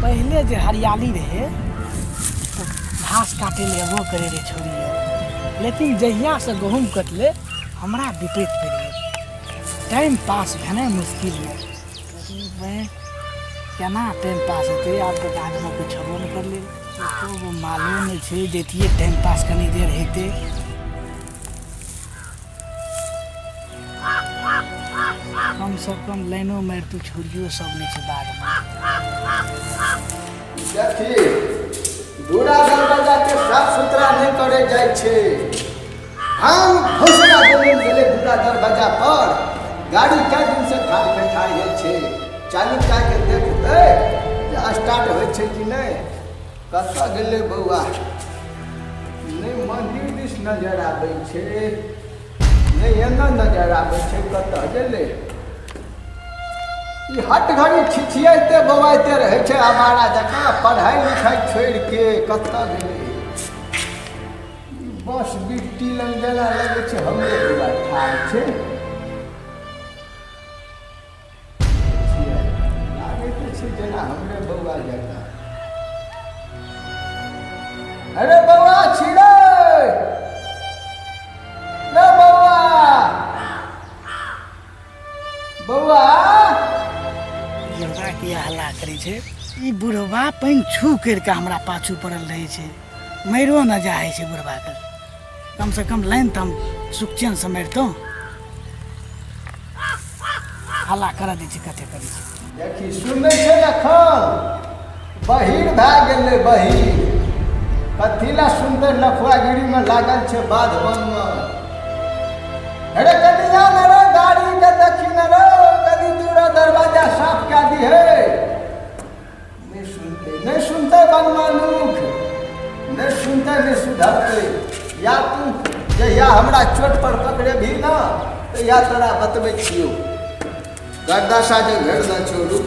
पहिले जे हरियाली रहै तऽ घास काटै लए एबो करै रहै छौड़ी आर। लेकिन जहियासँ गहूँम कटलै हमरा विपरीत पड़ि गेल। टाइम पास भेनाइ मुश्किल यऽ। केना टाइम पास हेतै? आब तऽ गाछमे किछु छेबो नहि करलै, एको गो मालो नहि छै, जैतियै टाइम पास कनी देर हेतै। कमसँ कम लाइनो मारितू, छौड़ियो सब नहि छै बाधमे। देखी, दूरा दरवाजाके साफ सुथरा नहि करै जाइ छै। हम घोषणा देने गेलै दूरा दरवाजा पर गाड़ी कए दिनसँ ठाढ़ के ठाढ़ होइ छै, चालू कए के देखतै जे स्टार्ट होइ छै कि नहि। कतऽ गेलै बौआ? नहि मन्दिर दिस नजर आबै छै, नहि एना नजर आबै छै। कतऽ गेलै ई? हट घड़ी छिछियाइते बौआइते रहै छै आवारा जकाँ, पढ़ाइ लिखाइ छोड़ि के कतऽ गेलै ई? बस बिट्टी लग जेना लगै छै हमरे बौआ ठाढ़ छै। लागै तऽ छै जेना हमरे बौआ जकाँ। अरे बौआ छी रे, रे बौआ, बौआ। बुढ़बा किया हल्ला करै छै? ई बुढ़बा पानि छू करि कऽ हमरा पाछू पड़ल रहै छै, मरियो न जाइ छै बुढ़बाके। कमसँ कम लाइन तऽ हम सुख चैनसँ मारितहुँ। हल्ला करऽ दै छै, कते करै छै। देखी, सुनै छै एखन बहीर भए गेलै बहीर। कथी लए सुनतै? लफुआगिरीमे लागल छै बाध बनमे। अरे कनी आ ने रे, गाड़ी के देखी ने रे, कनी दूर दरवाजा साफ कए दिहे। नहि सुनतै, नहि सुनतै बनमानुख, नहि सुनतै, नहि सुधरतै। या तू जहिया हमरा चोट पर पकड़ेबही ने, तहिया तोरा बतबै छियौ। गर्दासा जे घेर दऽ छोड़ू।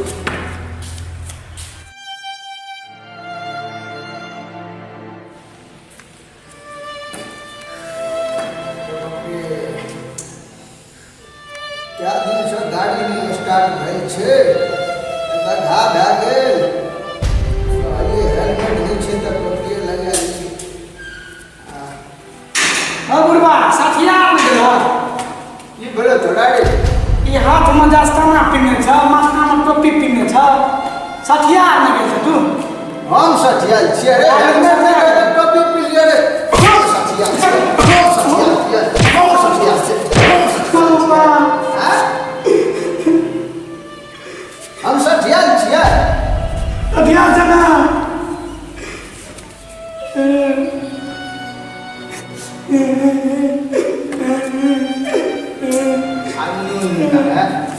कए दिनसँ गाड़ी नहि स्टार्ट भेल छै, गड्ढा भए गेल। कहलियै हेलमेट नहि छै तऽ टोपिए लगा ली। हँ बुढ़बा, साथिया आबि गेलह? की भेलै तोरा रे? ई हाथमे दस्ताना पिन्हने छ, माथामे टोपी पिन्हने छ, सठिया नहि गेल छ तू? हम सठियाल छियै रे? हेलमेट नहि रहै तऽ टोपी पिन्हलियै रे। हम सठियाल छियै, हम सठियाल छियै, हम सठियाल छियै, हम सठियाल छियै। आँय? हम सठियाल छियै? सठियाल छै ना।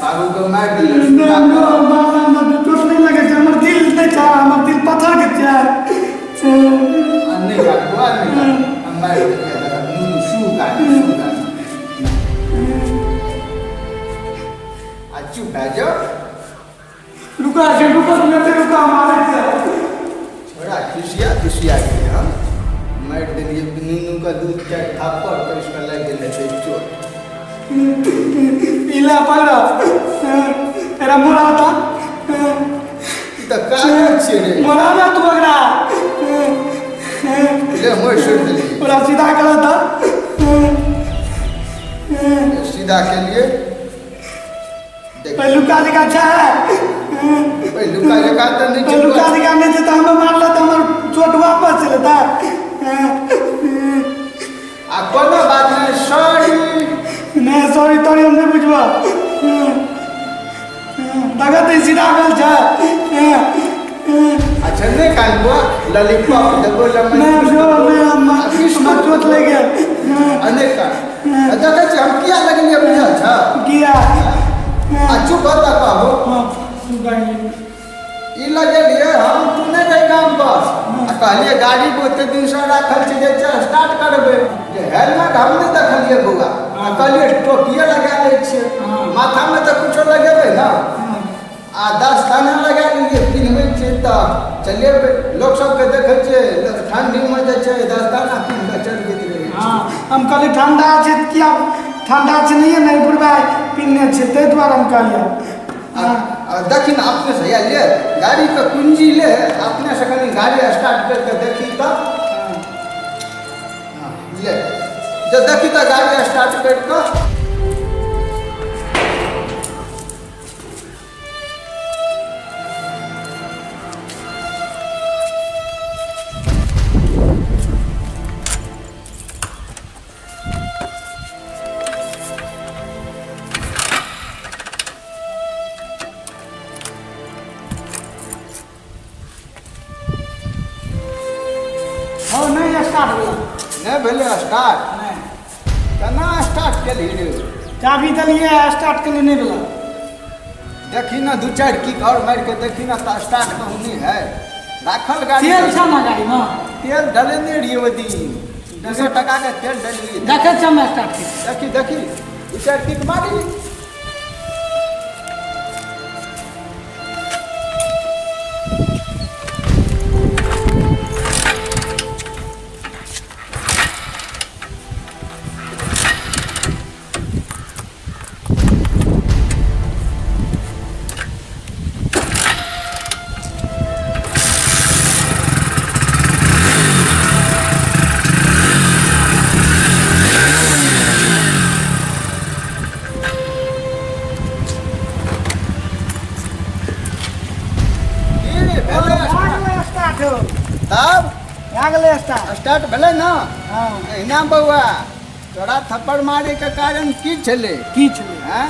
बाबू के मारि देलक। चोट नहि लगै छै, हमर दिल नहि छै, हमर दिल पत्थर के छै। नहि काटबो, नहि हम मारि देलियै। नून सू काट, सू काट। आ चुप भए जाओ। रुका छै, रुका, तुरंते रुका, हम आबै छियै। छोड़ा खिसिया खिसिया गेलै। हम मारि देलियै नुनू के दू चारि थाप्पड़ तऽ इसका लागि गेल हेतै चोट। इला पकड़, तेरा मोड़ा था। ई तऽ कागज छियै रे। मोड़ा ना तू ओकरा। ले, मोड़ छोड़ि देलियै। ओकरा सीधा कर तऽ। सीधा केलियै। पहिलुका जकाँ छै? पहिलुका जकाँ तऽ नहि छै। पहिलुका जकाँ नहि छै तऽ हमे मारल तऽ हमर चोट वापस चलता। आ कोनो बात नहि, सॉरी। नहि, सॉरी तोरी हम नहि बुझबऽ। देखत ई सीधा भेल छै। अच्छा, नहि कानबो, लॉलीपॉप देबो। नहि जो, नहि, हमरा चोट लागि गेल। आ नहि कान। देखै छी हम किया लगलियै, बुझल छ? किया? आ चुप हो तऽ कहबो। हाँ, तू कहली। ई लगेलियै हम, तू नहि रही गाम पर। आ कहलियै गाड़ी ओते दिनसँ राखल छै जे स्टार्ट करबै, जे हेलमेट हम नहि देखलियै बौआ। आ कहलियै टोपिए लगा लै छियै, माथामे तऽ कुछो लगेबै ने। आ दस्ताना लगा लेलियै, पिन्हबै छियै तऽ चलेबै। लोक सबके देखै छियै, लोक ठण्डीमे जे छै दस्ताना पिन्ह कऽ चलबैत रहै छै। हँ, हम कहलियै ठण्डा छै तऽ किया ठण्डा छै, नहिए ने बुढ़बा पिन्हने छै, ताहि दुआरे हम कहलियै। आ देखी ने अपने से या ले गाड़ीके कुंजी ले, अपने से कनि गाड़ी स्टार्ट करि कऽ देखी तऽ। हँ, ले जे देखी तऽ गाड़ी स्टार्ट करि कऽ। हौ, नहि स्टार्ट भेल। नहि भेलै स्टार्ट? नहि। केना स्टार्ट केलही रे? चाभी देलियै, स्टार्ट केलियै, नहि भेलै। देखी ने, दू चारि किक आओर मारि कऽ देखी ने तऽ स्टार्ट कहूँ नहि है राखल गाड़ी। तेल छौ ने गाड़ीमे? तेल डलेने रहियै ओहि दिन, 200 टाकाके तेल डलियै। देखै छियै हम स्टार्ट के। देखी देखी, दू चारि किक मारी। की रे, भेलै स्टार्ट? स्टार्ट हो। तब भए गेलै स्टार्ट। स्टार्ट भेलै ने? हँ। एहिना बौआ, तोरा थप्पड़ मारैके कारण की छलै? की छलै? आँय,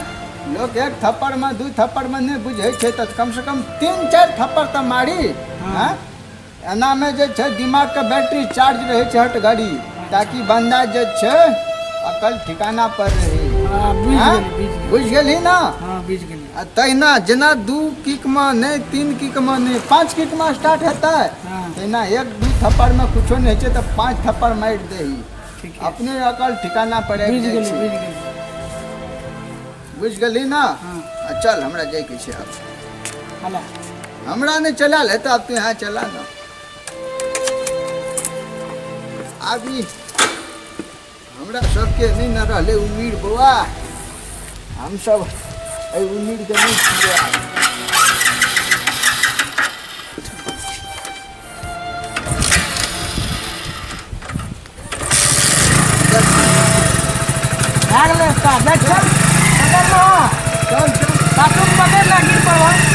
लोक एक थप्पड़मे दू थप्पड़मे नहि बुझै छै तऽ कमसँ कम तीन चारि थप्पड़ तऽ मारी। आँय, एनामे जे छै दिमागके बैटरी चार्ज रहै छै हट घड़ी, ताकि बन्दा जे छै अकल ठिकाना पर रहै। हँ, बुझि आँय? गेली, बुझि गेली। बुझि गेलही ने? हँ, बुझि गेली। आ तहिना जेना दू किकमे नहि, तीन किकमे नहि, पाँच किकमे स्टार्ट हेतै, तहिना एक दू थप्पड़मे कुछो नहि होइ छै तऽ पाँच थप्पड़ मारि दही। ठीक है। अपने अकल ठिकाना पर आबि बुझि जाइ गेली। छै। बुझि गेली। बुझि गेलही ने? हँ। आ चल, हमरा जाइके छै आब। हला। हमरा नहि चलायल हेतै आब, तू यहाँ चला ने। आब ई हमरा सबके नहि ने रहलै उम्मीद बौआ, हमसब एहि उम्मीदके नहि छियै आब। भए गेलै स्टार्ट। जाइ, चल, पकड़ लहो। चल चल। पाछू पकड़ ले, गिर पड़बह।